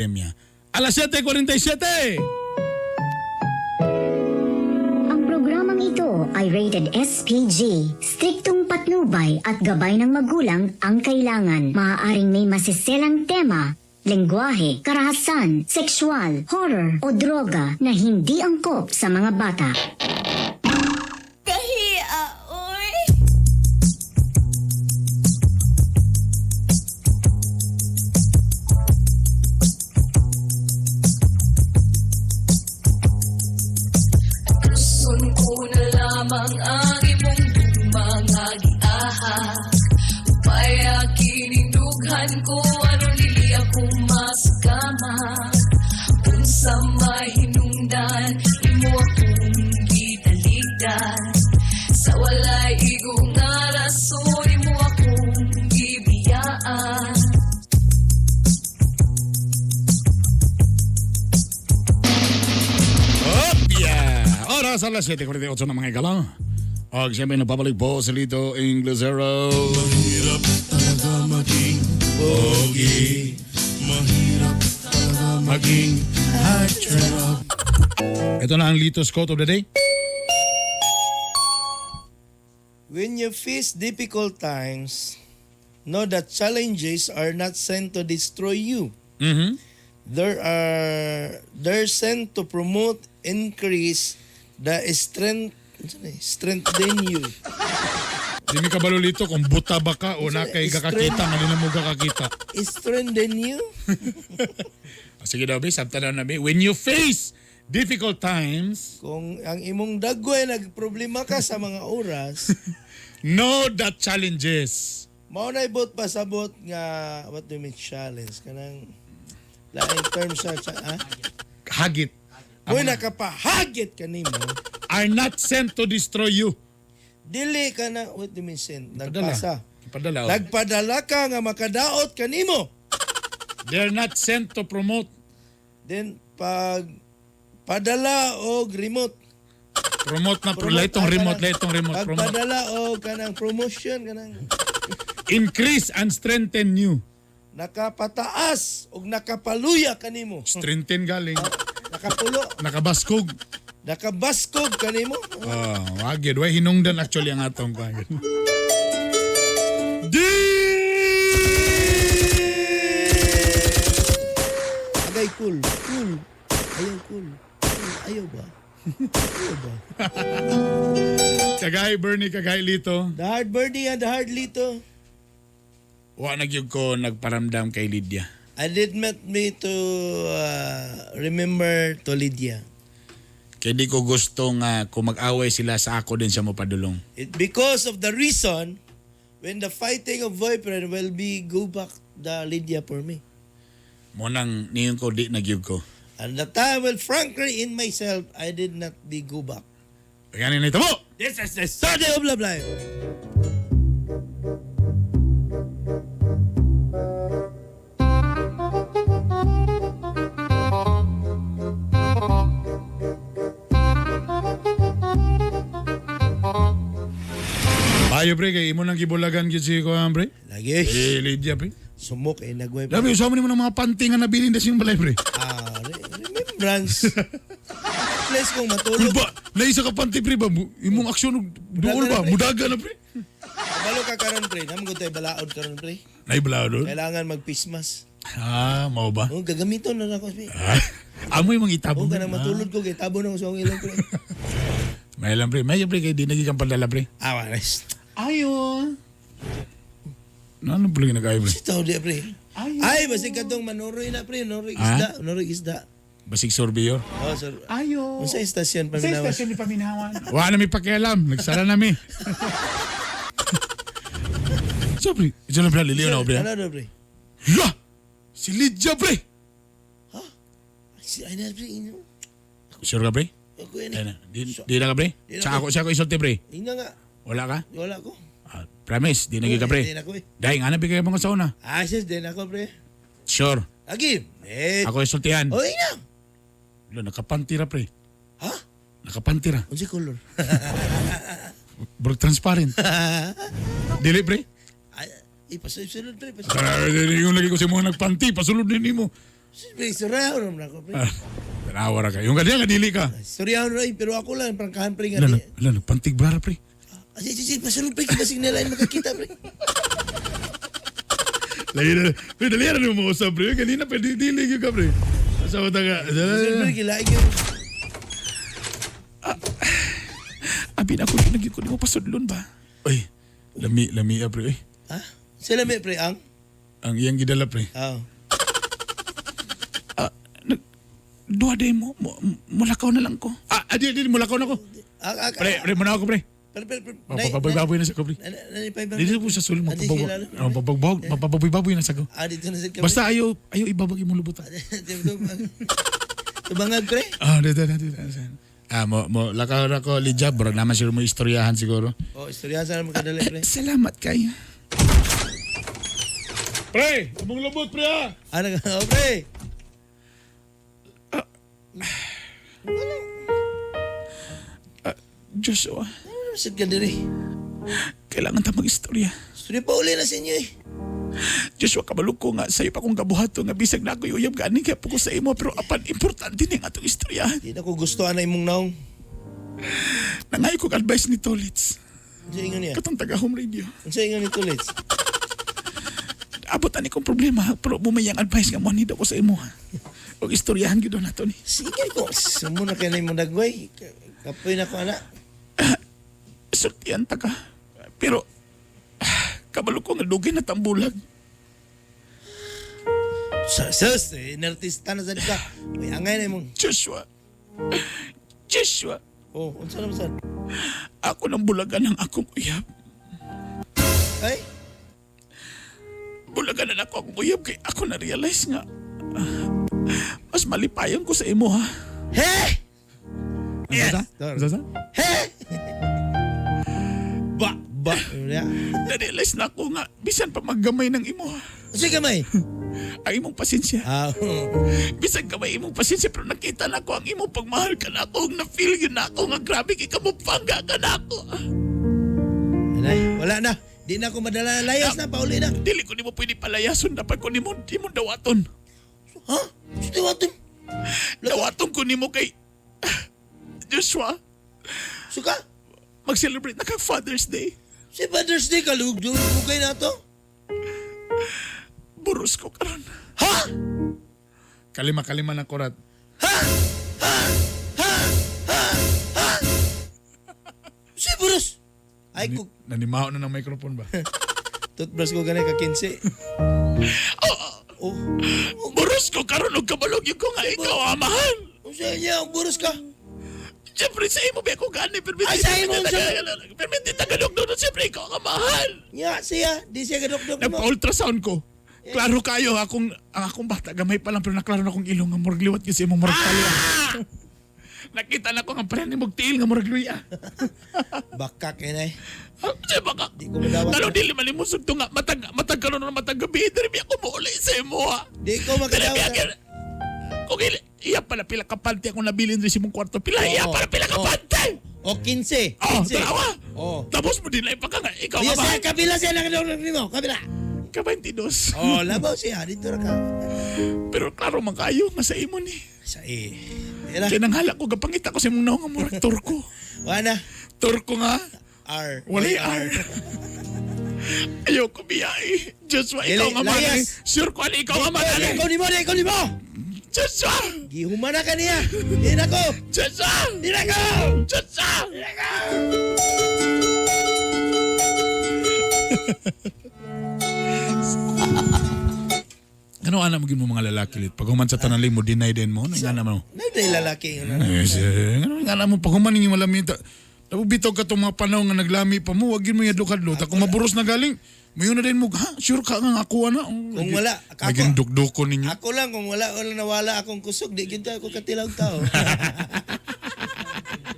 Pandemya. Alas 7:47! Ang programang ito ay rated SPG. Striktong patnubay at gabay ng magulang ang kailangan. Maaaring may masiselang tema, lengguwahe, karahasan, sexual, horror o droga na hindi angkop sa mga bata. Kahia, oy. Tuson ko na lamang ang imong mga giaha. Upaya kinindughan ko aron dili ako masakama. Unsa may hinungdan imo akong gitaligdan. Sa walay igo nga rason imo akong gibiyaan. Up, yeah! Oras alas 7:48 ng mga igala. Og siyempre nagpabalik po si Lito Inglesero. Mahirap talaga maging pogi. Mahirap talaga maging heartthrob. Ito na ang Lito's Quote of the Day. When you face difficult times, know that challenges are not sent to destroy you. They're sent to promote, increase the strength strengthen you. Di mi kabalo, Lito, kung buta ba ka o na kay gakakita, nga di na mo gakakita. Strengthen you? Ah, sige daw, be, sabta daw na, be. When you face difficult times, Kung ang imong dagway nagproblema ka sa mga oras, know that challenges mao na ibot pasabot nga, what do you mean challenge, kanang laing term sa ha? Hagit. Uy, nakapahagit kanimo. Are not sent to destroy you. Dili ka na, what do you mean send? Padala. Nagpasa. Padala. Oh. Nagpadala ka nga makadaot kanimo. They're not sent to promote. Then pag padala og remote. Promote na, pro, itong remote, itong remote, promote. Pagpadala og kanang promotion, kanang Increase and strengthen you. Nakapataas og nakapaluya kanimo. Strengthen galing. Nakapulo, Nakabaskog. Nakabaskog kanimo. Oh, wag yun. Way hinungdan actually ang atong kwan. Di! Agay cool, cool. Ayaw cool. Cool. Ayaw ba? Ayaw ba? Kagay Bernie, kagay Lito. The hard birdie and the hard Lito. Wa na gyud ko nagparamdam kay Lydia. I did met me to remember to Lydia. Kay di ko gusto nga kung mag-away sila sa ako din siya mopadulong. It because of the reason when the fighting of boyfriend will be go back the Lydia for me. Mo nang niyon ko di na gyud ko. And the time will frankly in myself I did not be go back. Kaya ni mo. This is the Sunday of Love Life. Ayo pre kay imo nang gibulagan gyud si kuan pre. Lagi. Eh Lydia pre. Sumok eh nagway. Labi usa mo nimo ng mga panty nga nabilin sa iyong balay pre. Ah, remembrance. Place kong matulog. Uy ba, naisa ka panty pre ba? Imong aksyon og duol ba? Mudaga na pre. Kabalo ka karon pre. Namo gud tayo balaod karon pre. Naibalaw doon. Kailangan magpismas. Ah, mao ba? Oh, gagamiton na ako pre. Ah, amoy mga itabo. Oh, kanang matulog ko kay tabo na ko sa akong ilong pre. May lang pre, may pre kay di naging kang padala pre. Ah, nice. Ayo. Ano pala ginagawa pre? Ito di pre. Ay, basig katong manuroy na pre, nuroy isda, nuroy isda. Basig surveyor. Oh, sir. Ayo. Unsa istasyon paminawan? ni Paminawan. Wala na mi pakialam. Nagsara na mi. So pre, ito na pre, liliw na ako pre. Ano do pre? La! Si Lydia pre! Si ay na pre, ino. Sure ka pre? Ako yan. Ay na. Di na ka pre? Di na Sa ako isulti pre. Ina nga. Wala ka? Wala ko. Ah, promise, di na ka pre. Di na ko eh. Dahil nga na bigay mo sa una. Ah, sis, di na ko pre. Sure. Lagi. Eh. Ako isultihan. Oh, ina. Lo, nakapantira pre. Ha? Nakapantira. Unsa color? Bro, transparent. Dili pre. Ay, ipasunod pre, pasunod. Ah, yung lagi ko sa mga nagpanti, pasulod din nimo. Pre, istoryahan naman ako, pre. Ah, tanawa ra kayo. Yung ganyan, nga dili ka. Istoryahan na pero ako lang, prangkahan, pre, nga Ala, di. ala, pantig blara, pre. Ah, sige, sige, pasulod, pre, basig nila yung makakita, pre. Lagi na, pre, dali na mo usap, pre. Kanina, pre, dili yun ka, pre. Sa uta ka. Pasulod, pre, kilaig yun. Abi na ako, nagyod ko, di mo pasudlon ba? Uy, lami, lami, ah, pre. Uy, Ha? Sila may, pre, ang? ang iyang gidala, pre. Ah. Ah, nag, duha day mo, mo, mulakaw na lang ko. Ah, di, di, mulakaw na ko. Ah, ah, Pre, pre, muna ako, pre. Pre, pre, pre. Mapababoy-baboy na sa ko, pre. Dili po sa sulod, Adi, sila, mapababoy-baboy na sa ko. Ah, dito na sa kami. Basta ayaw, ayaw ibabag imong lubutan. Tubangag, pre. Ah, dito, dito, dito. Ah, mo, mo, lakaw na ko, Lijab, bro. Naman siguro mo istoryahan siguro. Oh, istoryahan sana makadali, pre. Salamat kayo. Pre, among lubot, pre, ah. Ano ka? Oh, pre. Joshua, Ano sit ka diri? kailangan ta mag-istorya. Istorya pa uli na sa inyo eh. Joshua, kabalo ko nga, sa'yo pa akong gabuhato nga bisag na ako uyab gani kaya po ko sa imo, pero apan importante ni ang atong istoryahan. Di na ko gusto ana imong naong. Nangayo kong advice ni Tolits, Unsa ingon niya? katong taga home radio. Unsa ingon ni Tulits? Abot ani kong problema, pero bumayang advice nga mo daw ko sa imo. Og istoryahan gyud nato ni. Sige ko. Sumo na kay na imong dagway. Kapoy na ko ana. Sultian ta ka. Pero kabalo ko nga dugay na tambulag. Sus, eh, inartista na sad ka. Uy, angay na imong. Joshua. Joshua, Oh, unsa naman sad? ako nang bulagan ang akong uyab. Ay, Bulagan na ako akong uyab kay ako na-realize nga mas malipayon ko sa imo ha. he! Yes. Yes. He! Ba, ba. Ya. Na-realize na ako nga bisan pa maggamay ng imo ha. Unsa gamay? Ang imong pasensya. Ah, Bisan gamay imong pasensya pero nakita na ko ang imong pagmahal ka na ako. Na-feel yun na ako nga grabe kay kamupangga ka na ako. Anay, wala na. Di na ako madala. Layas na, pauli na. Dili ko nimo pwede palayason dapat ko nimo imong dawaton. Ha? Suka, Dawaton ko nimo kay Joshua, Suka? mag-celebrate na kag Father's Day. Si Father's Day, kalugdug mo kayo na to. Buros ko karon. Ha? Kalima kalima na kurat. Ha? Ha? Ha? Ha? Ha? Si Burus! Ay, kung Nanimao na ng microphone ba? toothbrush ko ganay ka 15. Oh. Buros ko karon og kabalog yun ko nga ikaw amahan. Unsa niya, buros ka. Siyempre sa imo ba ako gani pero Ay, sa imo, sa- Pero hindi tagalog doon siyempre ikaw ang amahan. Nya, siya, di siya kadokdok mo. Nagpa-ultrasound ko. Klaro kayo akong ang akong bata gamay pa lang pero naklaro na akong ilong nga murag liwat kasi imong murag tali. Nakita na ko nga pareha ni mong tiil nga murag luya. Bakak eh, nay. Ah, siya baka. Di ko madawat. Talo dili man mo sugto nga matag matag karon na matag gabi diri biya ko mouli sa imo ha. Di ko Diri makadawat. biya kung ili, iya pala pila ka panty ako nabilin diri sa imong kwarto. Pila iya Oo. pala pila ka Oo. panty. O, 15. Oh, 15. tanawa. Oo. Tapos mo din pa ka nga ikaw Iya nga siya, kabila siya nakadokdok nimo, kabila. Ka 22. Oh, labaw siya, dito ra ka. Pero klaro man kayo nga sa imo ni. Sa eh. Yan na. Kaya nanghala ko, gapangita ko sa imong naong nga murag turko. Wala na. Turko nga, R. walay R. Ayoko biyay. Joshua, ikaw Dili, nga man. layas. Sure ko, ano, ikaw nga man. Di ko nimo, di ko nimo. Joshua! Gihumana ka niya. Di na ko. Joshua! Di na ko. Joshua! Ano ana mo gid mo mga lalaki lit? Pag human sa tanan mo deny din mo, ano nga naman mo? Nagday lalaki yun. Ano? Yes, eh, ano nga mo pag human ninyo malami ta. Tapos bitaw ka tong mga panahon nga naglami pa mo, wag yun mo yadlok-adlok. Kung maburos na galing, mayon na din mo, ha? Sure ka nga ako na. Oh, Kung wala, ako- Naging dukdukon ninyo. Ako lang kung wala wala nawala akong kusog, di gyud ako katilaw tao.